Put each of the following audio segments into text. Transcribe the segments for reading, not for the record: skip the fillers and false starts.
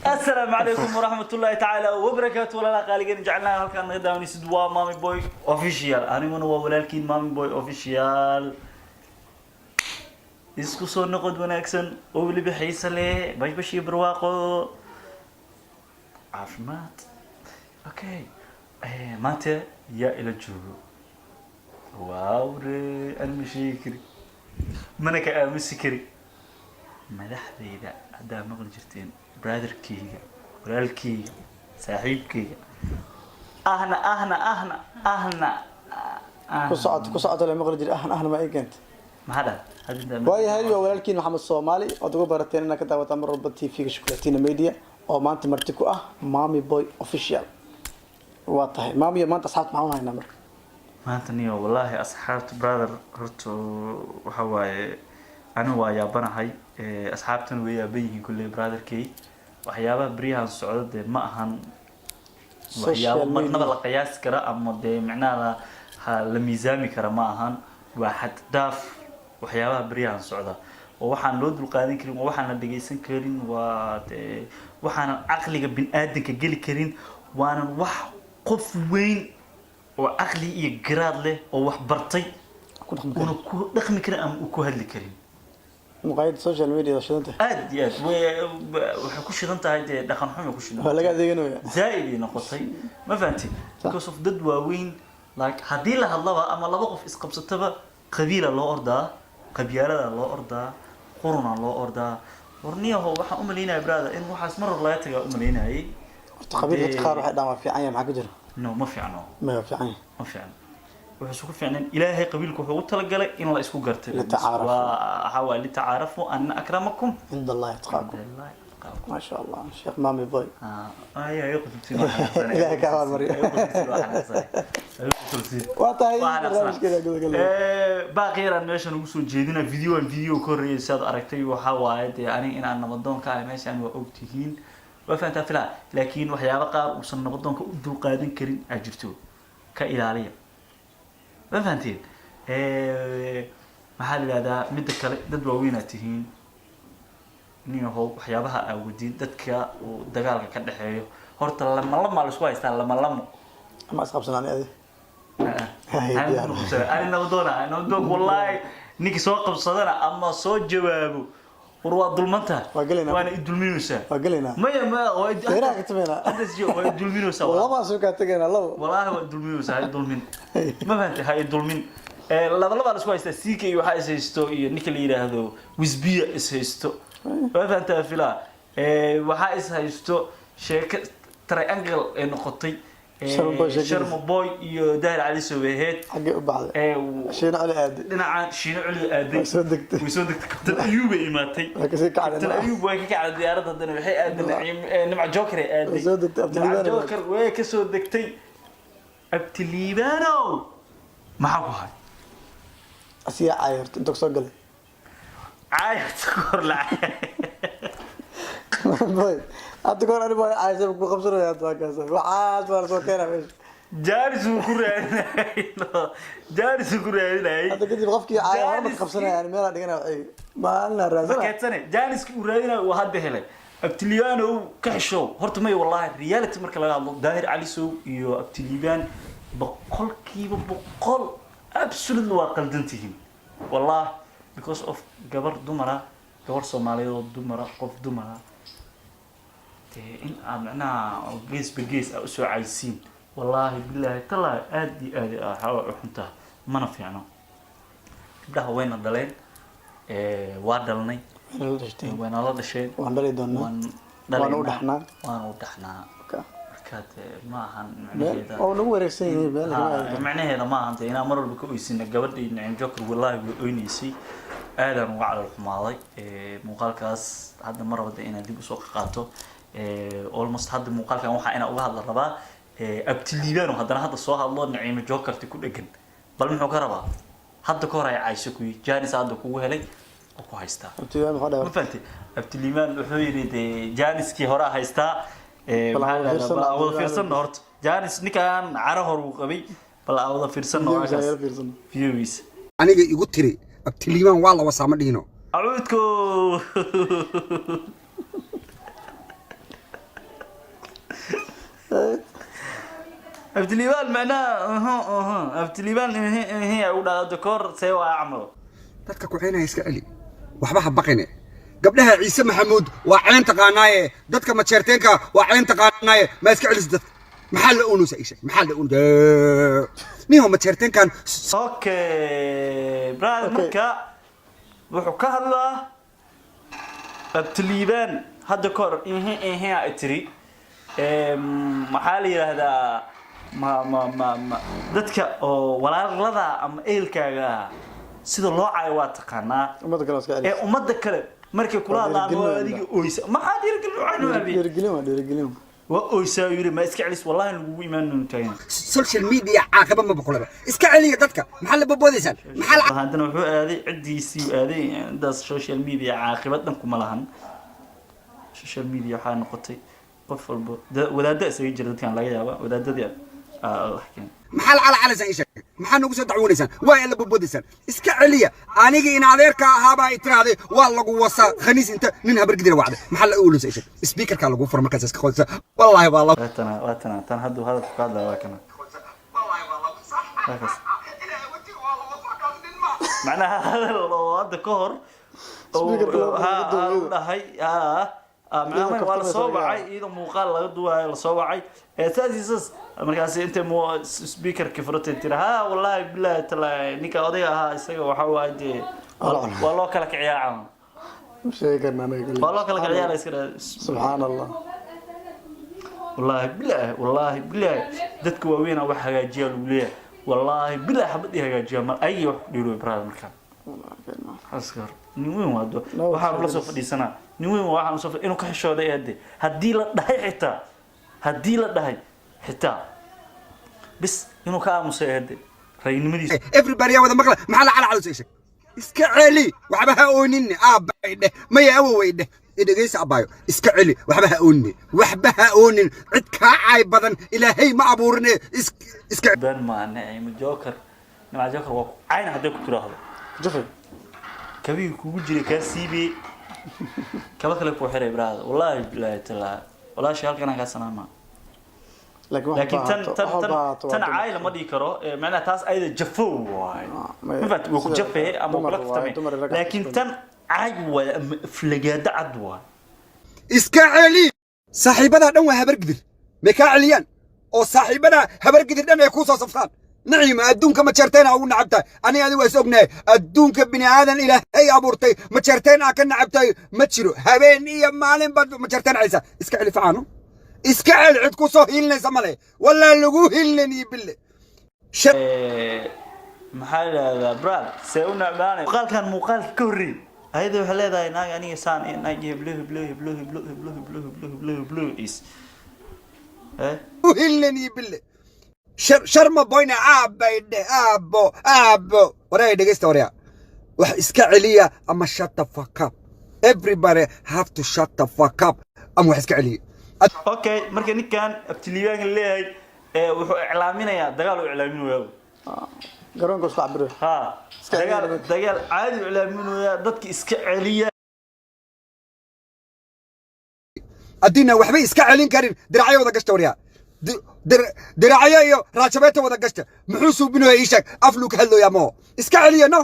Asalaamu calaykum waraxmatullaahi tacaala wabarakaatu. Walaalaha qaaligan jecelnahay, halkaan naga daawanaysid waa Mami Boy Official. Aniguna waa walaalkiin Mami Boy Official. Isku soo noqod wanaagsan oo weliba xiise leh, bashbash iyo barwaaqo, caafimaad. Okay, maanta yaa ila joogo? Waawre, aan ma sheegi kari, mana ka aamusi kari. Madaxdayda haddaa maqli jirteen, brotherkeyga, walaalkeyga, saaxiibkeyga, ahna ahna ahna ahna. Ku socoto, ku socoto, la maqli jira. Ahna ahna ma ii keentay? Maxaa dhahay hadda intaa? Waayahay, waa walaalkiin Maxamed Soomaali ood uga barateen inaad ka daawataan mar walba TV-ga Shukulatina Media, oo maanta marti ku ah Mami Boy Official. Waa tahay, Maamiyo, maanta asxaabta maxaan u haynaa marka? Maanta niyo, wallaahi asxaabta, brother, horta waxa waaye anigu waa yaabanahay. Asxaabtana way yaaban yihiin kulley. Brotherkey, waxyaabaha beryahan socda dee ma ahan waxyaabo Social marnaba media. la qiyaasi kara ama dee micnaha la miisaami kara ma ahan. Waa xad dhaaf waxyaabaha beryahan socda, oo waxaan loo dulqaadan karin, waa waxaan la dhegeysan karin, waa dee waxaanan caqliga bin-aadanka geli karin, waanan wax qof weyn oo caqli iyo garaad leh oo wax bartay ku dhaqmi una karin, ku dhaqmi karin ama uu ku hadli karin. Muqaayada social media shidanta. Aad iyo aad waxay ku shidan tahay dee dhaqan xumay ku shidan. Waa laga adeeganaya. Zaaid ay noqotay, ma fahanti? Because of dad waaweyn, like haddii la hadlaba ama laba qof isqabsataba, qabiila loo ordaa, qabyaalada loo ordaa, quruna loo ordaa. Warniyaho, waxaan u malaynaya, brother, in waxaas mar hor laga tagaa u malaynayay. Horta qabiil dadka qaar waxay dhahaan waa fiican yahay. Maxaa ka jira? No, ma fiicno. Ma waa fiican yahay? Ma fiicno. Wuxuu isku fiicneen, Ilaahay qabiilku wuxuu u talagalay in la isku gartay. Litacaarafu. Waa waxaa waaye litacaarafu anna akramakum cinda Allahi atqaakum. cinda Allahi atqaakum. Ma sha Allah, Sheekh Mami Boy. Ay, ay qutubtiin, waa xanaaqsanay. Ilaahay ka abaalmariyo. Ay qutubtiin, waa xanaaqsanay. Ay qutubtiin. Waa tahay, Waa xanaaqsanay. barnaamijkeena gudagalay. Baaqi yaraan meeshan ugu soo jeedina. Videoan video ka horreeyay, sidaad aragtay, waxaa waaye dee aniga inaan nabadoon ka ahay meeshaan, waa ogtihiin, waa fahantaa filaa. Laakiin waxyaabo qaar uusan nabadoonka u dulqaadan karin aa jirto, ka ilaaliya, ma fahanteen? Maxaa la yihahdaa, midda kale, dad waaweyn aad tihiin. Nin yahow, waxyaabaha aa wadin dadka uu dagaalka ka dhexeeyo, horta lama lama la isku haystaa, lama lamo. Ama isqabsanaan adi? Hay, diyaar. Ani nabadoona, nabadoon, wallaahi ninkii soo qabsadana ama soo jawaabo, war waa dulmantaha. Waa gelaynaa. Waana i dulminaysaa. Waa gelaynaa. Maya, maya, waa Feeraha ka tumaynaa. Hadda waa i dulminaysaa. Labaa soo kaa tegaynaa, labo. Wallaahi waa dulminaysaa, ha i dulmin, ma fahantay? Ha i dulmin. Laba labaa la isku haystaa. CK waxaa is haysto iyo ninka la yidhaahdo Wisbiya is haysto, ma fahantaa filaa? Waxaa is haysto, sheeko triangle ee noqotay. Sharma Boy sheekadiisa. Sharma Boy iyo Dahir Cali Soweheed. Xaggee u baxday? Shiina Cali aaday. Dhinaca Shiino Cali aaday. Way soo degtay. Way soo degtay, Kabtan Ayuub ay imaatay. Waa kasii kacday. Kabtan Ayuub way ka kacday diyaaradda, haddana waxay aaday Nimca Joker ay aaday. Way soo degtay, Abdi Nimca Liibaan. Joker way ka soo degtay. Abdi Liibaanow, maxaa ku hay? Asiyaa caay horta inta soo galay. Caayata kor lacay. Boy, hadda kahor ani boy caaysa ku qabsanaya. Hadda waa kaas, waxaas waa lasoo keenaa meesha. Jaaris uu ku raadinayay, jaaris uu ku raadinayay. Hadda kadib qofkii caaya horma ka qabsanaya, ani meelaa dhiganaya, waxay maalina raadsana. Markeedsane jaaniski uu raadinayo uu hadda helay. Abtiliyaanow, ka xishow horta. May, wallahi, reality marka laga hadlo, Daahir Cali Sow iyo Abtiliibaan 100% absolutely waa qaldan tihiin, wallah. Because of gabar dumara, gabar Soomaaliyeed oo dumara, qof dumara dee in aad macnaha geesba gees aa usoo caysiin, wallaahi bilaahi tallaahi, aad iyo aad waxaa u xuntaa, mana fiicno. Gabdhaha wayna dhaleen, waa dhalnay. Wayna la dhashteen. Wayna la dhasheen. Waan dhali doonaa. Waan Waana u dhalaynaa. dhaxnaa. Waana u dhaxnaa. Marka dee ma ahan meel macnaheeda oo nagu wareegsan yihiin meel lagama aadi karo. Macnaheeda ma ahan dee inaan mar walba ka oysina. Gabadhii Nacim Joker, wallaahi way oynaysay, aadaan uga calool xumaaday. Muuqaalkaas hadda ma rabo dee inaan dib usoo qaato. Almost hadda muuqaalkan waxaa inaan uga hadla rabaa Abtiliibano haddana hadda soo hadlo, Naciimo Jokerti ku dhegan. Bal muxuu ka rabaa? Hadda ka hor ay cayso kuyi, janis hadda kugu helay oo ku haystaa. Abtiliibaan muxuu Ma dhahay? Fahantay? Abtiliibaan wuxuu yidhi dee janiskii hore haystaa. Bal maxaa aan la wada yidhahdaa, bal aan wada fiirsano. Fiirsano horta janis ninkan caro hor uu qabay, bal aan wada fiirsano. Videogiisa waakaas. ayala fiirsano. Videogiisa. Aniga igu tiri Abtiliibaan waa la wasaa, ma dhihino. Acuudko. Abtiliibaan macnaha uhu uhu Abtiliibaan ihi ihi ay u dhahdo koor see waa camal. Dadka ku ceynaya iska celi, waxba ha baqine. Gabdhaha Ciise Maxamuud waa ceen taqaanaaye, dadka Majeerteenka waa ceen taqaanaaye. Ma iska celis dadka? Maxaa la oonaysa? Ii sheeg, maxaa la oonaysa niho Majeerteenkan? Okay brother. Okay. Marka wuxuu ka hadlaa Abtiliibaan hadda kahor ihi ihi ay tiri. Maxaa la yidhaahdaa, ma dadka oo walaalada ama ehelkaaga ah sida loo caayo waa taqaanaa. Ummadda kale waa iska ee celis. Ummadda kale markay kula Waa hadlaan waa dhiirigelin. adiga oysa. Maxaa dhiirigelin u cayno abi? Dhiirigelin waa dhiirigelin. Waa oysaa yiri, ma iska celis, wallahi lagugu imaan taagan. Social media caaqaba ma boqolaba. Iska celiya dadka. Maxaa la bobodaysaan? Maxaa la Haddana wuxuu aaday ciddiisii uu aaday intaas. Social media caaqibad dhan kuma lahan. Social media waxaa noqotay qof walba wadaadda isaga jira dadkan laga yaaba wadaadadii Allah keen. Maxaa la calacalaysaan? Ii sheeg, maxaa nagu soo dacwoonaysaan? Waa la bobodaysaan, iska celiya. Anigi in adeerka ahaabaa i tiraahday waa lagu wasaa khaniis inta nin habargidira wacday. Maxaa la ooleysa? Ii sheeg. Speakerkaa lagu fura markaas iska qodaysa. Wallaahi waa la Waa tana, waa tana, tan hadduu hadalka ku hadlaya waa kana. Waa kaas. Macnaha hadal oo hadda ka hor Speakerka loo ha laga duubayo. Ha, dhahay ha macnaha waa la soo wacay iyadoo muuqaal laga duwaayo la soo wacay ee saas iyo saas. Markaas intay mu speakerki furatay tiri ha wallahi billahi talaahi ninka odayga ahaa isaga waxa waaye dee waa loo kala kiciyaa camal. Ma sheegi karna anaga kulli. Waa loo kala kiciyaa la iska dhaha. Subxaan Allah. Wallaahi bilaahi, wallaahi bilaahi, dadka waaweyn wax hagaajiyaa lagu leeyahay. Wallaahi bilaahi xabad ii hagaajiyaa mar ayagii wax ku dheelooy brother. Markaan askar nin weyn waa do No, waxaan la soo fadhiisanaa nin weyn waa waxaan soo inuu ka xishooday ee hadde haddii la dhahay xitaa, haddii la dhahay xitaa bis inuu ka aamusay ee hadde raynimadiisa. Everybody yaa wada maqla. Maxaa la calacaleysa? Ii sheeg. Iska celi, waxba ha ooninne. Aabbay dheh, maya awoway dheh. Idhegaysa abbaayo, iska celi, waxba ha oonine, waxba ha oonin. Cid kaa caay badan Ilaahay ma abuurine. Iska Been maa Nicimo Joker, Nimca Joker waa ku cayn hadday ku tiraahdo. Jafay. Kabihii kugu jiray kaa siibiyey, kaba kale kuu xiray brother. Wallaahi bilaahi talaa walaashay halkan aan kaa salaamaa. Laakiin wax laakiin tan walba tan ahaato, wax tan walba ahaato, tan waa dumar. caay lama dhihi karo. Macnaha taas ayada jafow waay. Maya, ma fahat, waa ku sida jafee ama dumar kula waaye, kaftamay. dumar rag Laakiin isku tan caay waay ama aflagaado cad waay. Iska celi. Saaxiibadaa dhan waa Habargidir, may kaa celiyaan oo saaxiibadaa Habargidir dhan ay kuu soo saftaan. Naciima adduunka Majeerteen aa ugu nacabtahay. Aniga adi waa is ognahay, adduunka bini aadan Ilaahay abuurtay Majeerteen aa ka nacabtahay ma jiro. Habeen iyo maalin baad Majeerteen caysa. Iska celi facaano, iska celi. Cid ku soo hiilinaysa male, walaa lagu hiilinayn iyo bille. Maxaa idhahdaa brad see u necbaanay muuqaalkan muuqaalka ka horreeyey ayada waxay leedahay naag aniga saan iyo naag heblo heblo heblo heblo heblo heblo heblo heblo heblo is eh u hiilinayn iyo bille. Sharma boyna aabbay dheh, aabbo aabbo. Waraya dhegeysta, waraya wax iska celiya ama shut the fuck up. Everybody have to shut the fuck up ama wax iska celiya. Okay, marka ninkan Abtiliibaanka leeyahay ee wuxuu iclaaminayaa dagaal uu iclaaminayaa. Garoonka isku cabiro. Ha. Iska celiya dagaal nimanka. Dagaal caadi uu iclaaminayaa, dadka iska celiya. Haddiina waxba iska celin karin, diracyo wada gashta waryaa. Diracyo iyo raajabeeta wada gashta. Muxuu suubinaya? Ii sheeg. Afluu ka hadlooyaa maho? Iska celiya. No,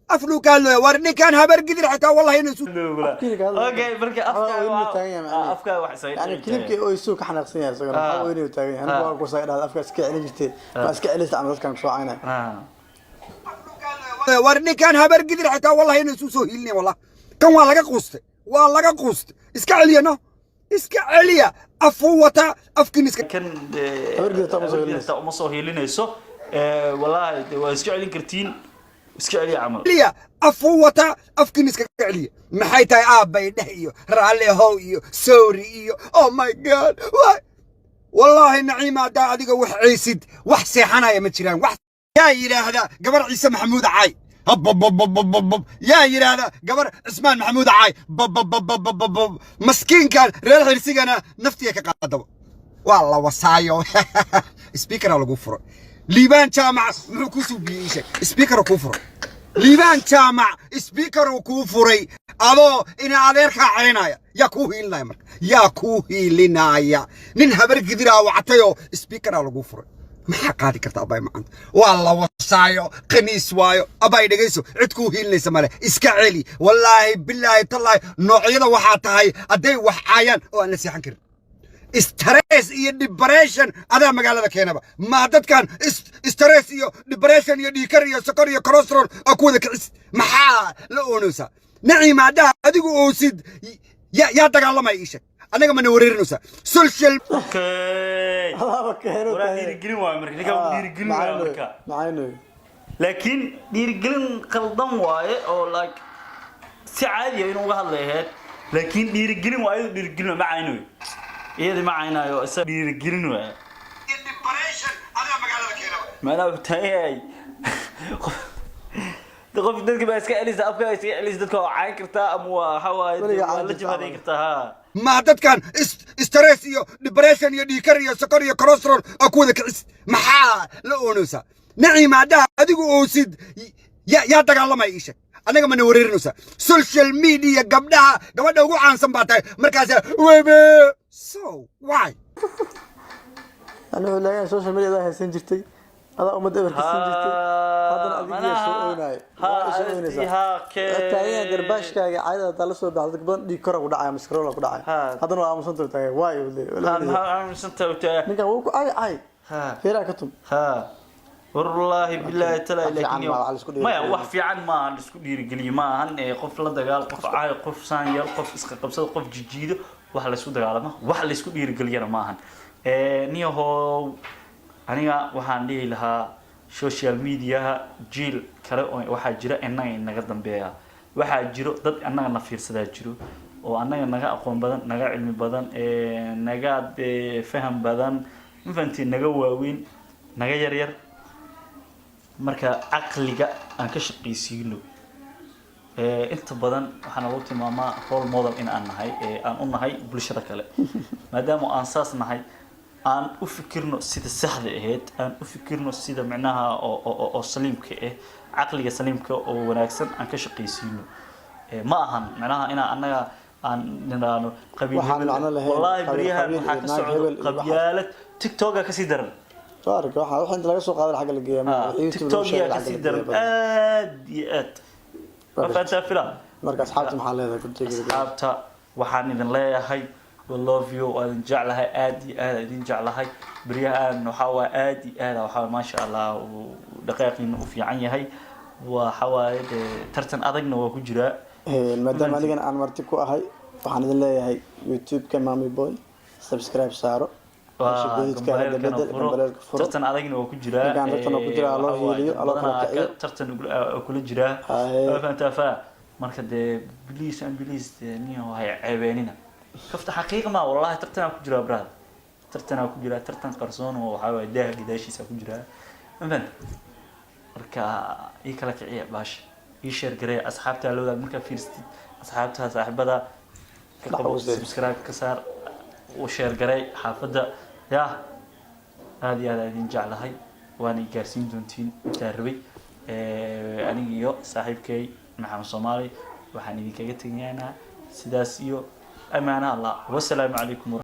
afluu ka hadlooya. War ninkaan Habar Gidir xitaa wallahi inuu Afkiina ka hadlaya. Okay, marka Waxaa afkaaga weyn uu taagan yahay macnaheedu. Afkaaga wax isaga yani dhigi. Kilibkii oo isuu ka xanaaqsan yahay isagana. Waxaa weyn uu taagan yahay. Anigu waa ku saa dhahda afka iska celin jirtay, ma iska celista ama dadkan kusoo caynaya. War ninkaan Habar Gidir xitaa wallahi inuu isu soo hiilinaya. Wallah kan waa laga quustay, waa laga quustay. Iska celiya. No, iska celiya. Afuu wata afkiin iska Kan Habar Gidir taa uma soo hiilinayso. taa uma soo hiilinayso. Wallahi dee waa iska celin kartiin, iska celiya camal. Celiya. Afuu wata afkiin iskaga celiya. Maxay tahay aabbay dheh iyo raalli ahow iyo sorry iyo oh my God? Why? Wallaahi Naciima, haddaa adiga wax ceysid, wax seexanaya ma jiraan. Wax yaa yidhaahda gabar Ciise Maxamuud caay habbabbabbabab, yaa yidhaahda gabar Cismaan Maxamuud caay babbabbabbabbab. Maskiinkan reer Xirsigana naftiya ka qaadaba waa la wasaayo. Speakera lagu furo. Liibaan Jaamac muxuu kuu suubiyey? Ii sheeg. Speakera kuu furay Liibaan Jaamac, speakeruu kuu furay adoo ina adeerkaa caynaya. Yaa kuu hiilinaya marka? Yaa kuu hiilinaya? Nin Habar Gidiraa wactayoo speakeraa lagu furay. Maxaa qaadi karta, abay macanta? Waa la wasaayo, khaniis waayo. Abay, dhegayso, cid kuu hiilinaysa male, iska celi. Wallaahi, bilaahi, tallaahi, noocyada waxaa tahay hadday wax caayaan oo aan la seexan karin, stress iyo depression adaa magaalada keenaba. Ma dadkan stress iyo depression iyo dhiikar iyo sokor iyo cholesterol aa ku wada kicis. Maxaa la oonaysaa, Naciima? Haddaa adigu oosid, yaa dagaalamaya? Ii sheeg, annaga mana wareerinaysaa social Okay. Adaaba keeno. Waraa, dhiirigelin waayo marka ninka dhiirigelin waayo marka. Macaynoy. Laakiin dhiirigelin qaldan waaye oo like si caadi ah inuu uga hadlay ahayd, laakiin dhiirigelin waa iyadu, dhiirigelin ma caynayo, iyadii ma caynayo, isaga dhiirigelin waaye. Depression adaa magaalada keenaba. Macnaha wuxuu taagan yahay qof dadka baa iska celisa, afka iska celisa, dadka waa cayn kartaa ama waa waxa waaye Weligaa waa la cayn jabhadayn kartaa ha. Ma dadkan stress iyo depression iyo dhiikar iyo sokor iyo cholesterol aa ku wada kicis. Maxaa la oonaysaa, Naciima? Haddaa adigu oosid, yaa dagaalamaya? Ii sheeg, annaga mana wareerinaysaa social media gabdhaha? Gabadha ugu caansan baa tahay, markaasa webe, so why? Yani wuxuu leeyahay social media adaa haysan jirtay, adaa ummadda eberka siin jirtay, haddana adigiyaa soo oynaayo. Waa soo oynaysaa. Taagan yahay garbaashkaaga caadada hadaa la soo baxdo, dad badan dhiig kora ku dhacaya, maskarola ku dhacaya. Haddana waa aamusan tahay, taagan waay uu leeyahay. Ninkan wuu ku cay cay feeraha ka tum. Ha, wallaahi, bilaahi, talaa. Wax fiican laakiin ma wax la isku maya, dhiirigeliyo. Wax fiican maaha la isku dhiirigeliyo ma ahan. Ee qof la dagaal, qof caay, qof saan yar, qof iska qabsado, qof jijiido, wax la isku dagaalama, wax la isku dhiirigeliyana ma ahan. Ee niyahow, aniga waxaan dhihi lahaa social mediaha jiil kale oo waxaa jira innaga inaga dambeeya, waxaa jiro dad annaga na fiirsadaa jiro oo annaga naga aqoon badan, naga cilmi badan, naga faham badan, ma fahantiin, naga waaweyn, naga yar yar. Marka caqliga aan ka shaqaysiino. Inta badan waxaa lagu tilmaamaa role model in aan nahay, aan u nahay bulshada kale. Maadaama aan saas nahay, aan u fikirno sida saxda ahayd, aan u fikirno sida micnaha oo saliimka ah, caqliga saliimka oo wanaagsan aan ka shaqaysiino. Ma ahan micnaha inaa annaga aan niraano qabiil Waxaan hebel. macno lahayn, Wallaahi, qabiil beryahan qabiil waxaa iyo ka naag socdo hebel iyo waxaas. qabyaalad. TikToka kasii daran. Soo arka waxa wax inta laga soo qaaday xagga la geeyaa. YouTube lagu TikTok sheegay yaa xagga kasii la daran geeyaa badan. Aad iyo aad ma fahantaa fila. Marka asxaabta maxaa leedahay ku jeegada? Asxaabta waxaan idin leeyahay we love you, waa idin jeclahay, aad iyo aad idin jeclahay. Beryahan waxaa waaye aad iyo aad waxaa waaye, maasha Allah, uu dhaqaaqiina u fiican yahay. Waxa waaye dee tartan adagna waa ku jiraa. Maadaama anigana aan marti ku ahay, waxaan idin leeyahay YouTube-ka Mami Boy subscribe saaro. Meesha guduudka hadda gambaleelkana bedel, furo. gambaleelka furo. Tartan adagna waa ku jiraa. Ninkaan tartan waa ku jiraa, loo Waxaa waaye hiiliyo, dad loo kala badanaa kiciyo. Tartan kula jiraa. Haye. Waa fahantaa fa. Marka dee please and please, dee niyo hay ceebeenina, kafta xaqiiqa ma. Wallahi tartanaa ku jiraa, brother, tartanaa ku jiraa, tartan qarsoon oo waxaa waaye daaha gadaashiisa ku jiraa, ma fahanta? Marka ii kala kiciya baasha, ii share gareeya, asxaabtaa la wadaag. Markaa fiirsatid asxaabta, saaxiibada ka qabo, Dhac u subscribe ka saar, u share gareey xaafadda. Yaa aad iyo aad aan idin jeclahay, waana i gaarsiin doontiin intaan rabay. Aniga iyo saaxiibkay Maxamed Soomaali waxaan idinkaga tegaynaa sidaas iyo amaana Allah. Wasalaamu calaykum.